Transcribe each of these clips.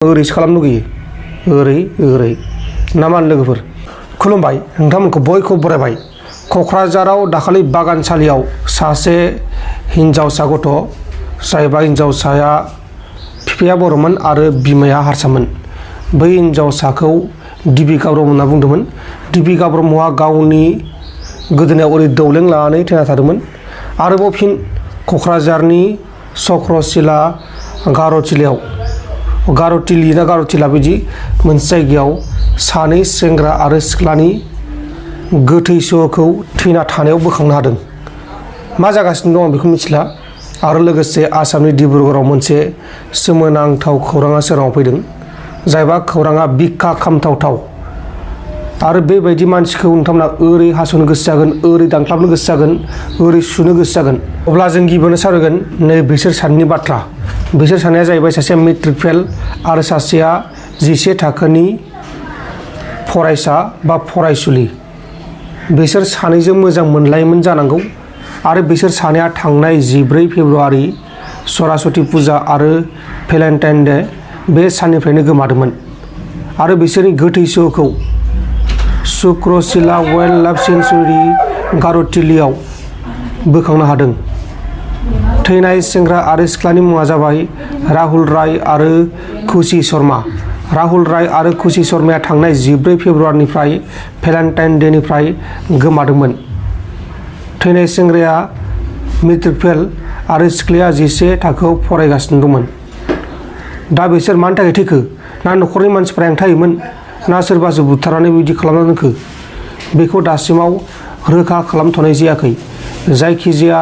ओरैसो खालामनो लुगैयो ओरै नामा लोगोफोर खुलुमबाय नोंथांमोनखौ बयखौबो बरायबाय। क'क्राझाराव दाखालि बागानसालियाव सासे हिनजावसा गथ' जायबा हिनजावसाया बिफाया बर'मोन आरो बिमाया हारसामोन। बै हिनजावसाखौ दिबिका ब्रह्म होनना बुंदोंमोन। दिबिका ब्रह्मआ गावनि गोदोनायाव ओरै दौलें लानानै थैना थादोंमोन। आरोबाव फिन क'क्राझारनि चक्रशिला गार'टिला बिदि मोनसे जायगायाव सानै सेंग्रा आरो सिख्लानि गोथै सहखौ थैना थानायाव बोखांनो हादों। मा जागासिनो दं आं बेखौ मिथिला। आरो लोगोसे आसामनि डिब्रुगड़आव मोनसे सोमोनांथाव खौराङा सोराङाव फैदों, जायबा खौराङा बिखा खामथावथाव। आरो बेबायदि मानसिखौ नोंथांमोना ओरै हास'नो गोसो जागोन, ओरै दानख्लाबनो गोसो जागोन, ओरै सुनो गोसो जागोन। अब्ला जों गिबियावनो सावरायगोन नै बिसोर सानैनि बाथ्रा। बिसोर सानैया जाहैबाय सासेया मेट्रिक फेल आरो सासेया 11 थाखोनि फरायसा बा फरायसुलि। बिसोर सानैजों मोजां मोनलायोमोन जानांगौ आरो बिसोर सानैया थांनाय 14 फेब्रुआरि सरस्वती फुजा आरो भेलेन्टाइन डे बे साननिफ्रायनो गोमादोंमोन। आरो बिसोरनि गोथै सहखौ चक्रशिला वाइल्ड लाइफ सेंक्सुयेरि गार'टिलियाव बोखांनो हादों। थैनाय सेंग्रा आरो सिख्लानि मुङा जाबाय राहुल राय आरो खुशी शर्मा। राहुल राय आरो खुशी शर्माया थांनाय 14 फेब्रुआरिनिफ्राय भेलेन्टाइन डेनिफ्राय गोमादोंमोन। थैनाय सेंग्राया मेट्रिक फेल आरो सिख्लाया 11 थाखोआव फरायगासिनो दंमोन। दा बिसोर मानि थाखाय थैखो? ना न'खरनि मानसिफ्रा हेंथायोमोन, ना सोरबासो बुथारनानै बिदि खालामना दोनखो? बेखौ दासिमाव रोखा खालामथ'नाय जायाखै। जायखिजाया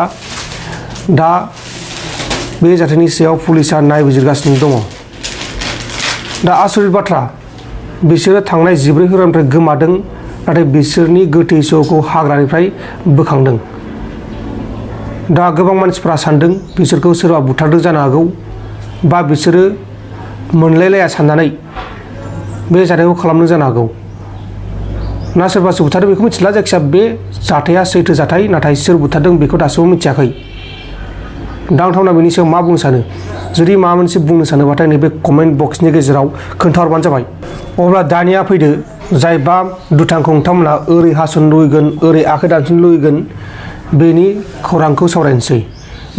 दा बे जाथायनि सायाव पुलिसा नायबिजिरगासिनो दङ। दा आसरित बाथ्रा, बिसोरो थांनाय 14 फेब्रुआरिनिफ्राय गोमादों, नाथाय बिसोरनि गोथै सहखौ हाग्रानिफ्राय बोखांदों। दा गोबां मानसिफ्रा सानदों बिसोरखौ सोरबा बुथारदों जानो हागौ, बा बिसोरो मोनलायलाया साननानै बे जाथायखौ खालामदों जानो हागौ। ना सोरबासो बुथारदों बेखौ मिथिला। जायखिजाया बे जाथाया सैथो जाथाय, नाथाय सोर बुथारदों बेखौ दासिमबो मिथियाखै। दा नोंथांमोना बेनि सायाव मा बुंनो सानो? जुदि माबा मोनसे बुंनो सानोबाथाय नैबे कमेन्ट बक्सनि गेजेराव खोन्थाहरबानो जाबाय। अब्ला दानिया फैदो, जायबा दुथांखौ नोंथांमोना ओरै हास'नो लुगैगोन, ओरै आखाइ दानस'नो लुगैगोन, बेनि खौरांखौ सावरायनोसै।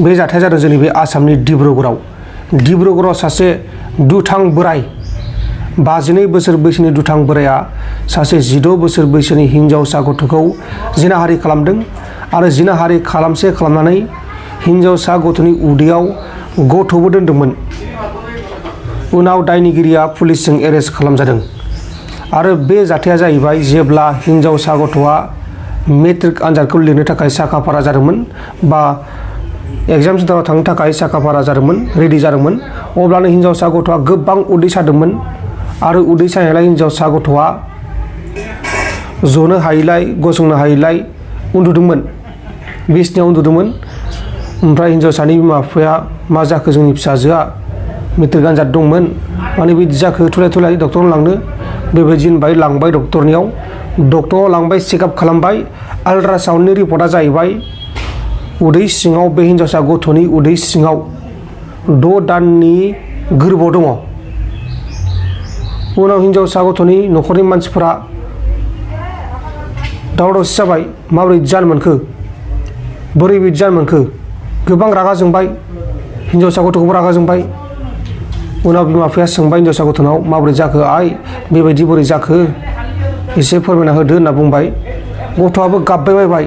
बे जाथाया जादों जोंनि बे आसामनि डिब्रुगड़आव सासे दुथां बोराय, 52 बोसोर बैसोनि दुथां बोराया सासे 16 बोसोर बैसोनि हिनजावसा गथ'खौ जिनाहारि खालामदों आरो जिनाहारि खालामनानै हिनजावसा गथ'नि उदैयाव गथ'बो दोनदोंमोन। उनाव दायनिगिरिया पुलिसजों एरेस्ट खालामजादों। आरो बे जाथाया जाहैबाय जेब्ला हिनजावसा गथ'आ मेट्रिक आनजादखौ लिरनो थाखाय साखाफारा जादोंमोन, बा एग्जाम सेन्टाराव थांनो थाखाय साखाफारा जादोंमोन, रेडि जादोंमोन। अब्लानो हिनजावसा गथ'आ गोबां उदै सादोंमोन आरो उदै सानायलाय हिनजावसा गथ'आ जनो हायैलाय, गसंनो हायैलाय उन्दुदोंमोन, बिसनायाव उन्दुदोंमोन। ओमफ्राय हिनजावसानि बिमा बिफाया मा जाखो जोंनि फिसाजोआ मेट्रिक आनजाद दंमोन, माने बिदि जाखो, थुलाय डक्टरनाव लांनो बेबायदि होनबाय। लांबाय डक्टरनियाव, डक्टराव लांबाय, चेकआप खालामबाय। आल्ट्रासाउन्डनि रिपर्टआ जाहैबाय उदै सिङाव, बे हिनजावसा गथ'नि उदै सिङाव 6 दाननि गोरबोआव दङ। उनाव हिनजावसा गथ'नि न'खरनि मानसिफोरा दावराव दावसि जाबाय। माबोरै जानो मोनखो, बोरै बिदि जानो मोनखो? गोबां रागा जोंबाय, हिनजावसा गथ'खौबो रागा जोंबाय। उनाव बिमा बिफाया सोंबाय हिनजावसा गथ'नाव, माबोरै जाखो आइ, बेबायदि बोरै जाखो, एसे फोरमायना होदो होनना बुंबाय। गथ'आबो गाबबाय बायबाय,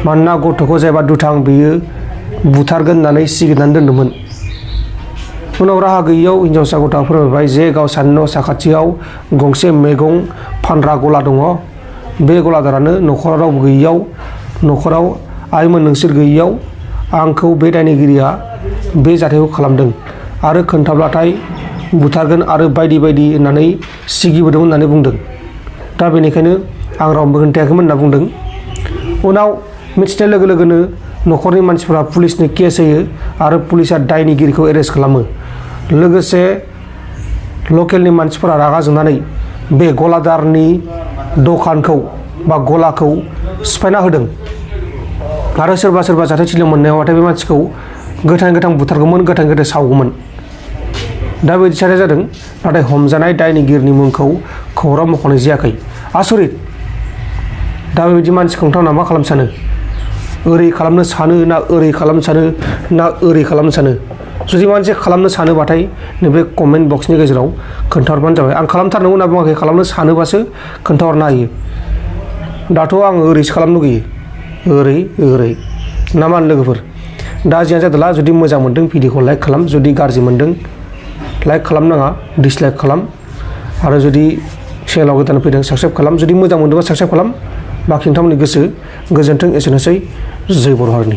मानोना गथ'खौ जायबा दुथां बेयो बुथारगोन होननानै सिगिनानै दोनदोंमोन। उनाव राहा गैयैयाव हिनजावसा गथ'आ फोरमायबाय जे गावसानि न' साखाथियाव गंसे मैगं फानग्रा गला दङ। बे गलादारानो न'खराव रावबो गैयैयाव, न'खराव आइमोन नोंसोर गैयैयाव आंखौ बे दायनिगिरिया बे जाथायखौ खालामदों आरो खोन्थाब्लाथाय बुथारगोन आरो बायदि बायदि होननानै सिगिबोदोंमोन होननानै बुंदों। दा बेनिखायनो आं रावनोबो खोन्थायाखैमोन होनना बुंदों। उनाव मिथिनाय लोगो लोगोनो न'खरनि मानसिफोरा पुलिसनि केस होयो आरो पुलिसा दायनिगिरिखौ एरेस्ट खालामो। लोगोसे लकेलनि मानसिफोरा रागा जोंनानै बे गलादारनि दखानखौ बा गलाखौ सिफायना होदों आरो सोरबा जाथाय थिलियाव मोननायावथाय बे मानसिखौ गोथां बुथारगौमोन, गोथां सावगौमोन। दा बेबायदि जाथाया जादों नाथाय हमजानाय दायनिगिरिनि मुंखौ खौरां मख'नाय जायाखै आसरित दा बेबायदि मानसिखौ नोंथांमोना मा खालामनो सानो ओरै खालामनो सानो ना ओरै खालामनो सानो ना ओरै खालामनो सानो जुदि मानसि खालामनो सानोबाथाय नैबे कमेन्ट बक्सनि गेजेराव खोन्थाहरबानो जाबाय आं खालामथारनांगौ होनना बुङाखै खालामनो सानोबासो खोन्थाहरनो हायो दाथ' आं ओरैसो खालामनो लुगैयो ओरै ना मा होनो लोगोफोर दा जियानो जादोंला जुदि मोजां मोनदों भिडिअखौ लाइक खालाम जुदि गाज्रि मोनदों लाइक खालामनाङा डिसलाइक खालाम आरो जुदि चेनेलाव गोदान फैदों साबस्क्राइब खालाम जुदि मोजां मोनदोंबा साबस्क्राइब खालाम बाखि नोंथांमोननि गोसो गोजोन्थों एसेनोसै जय बर' हारिनि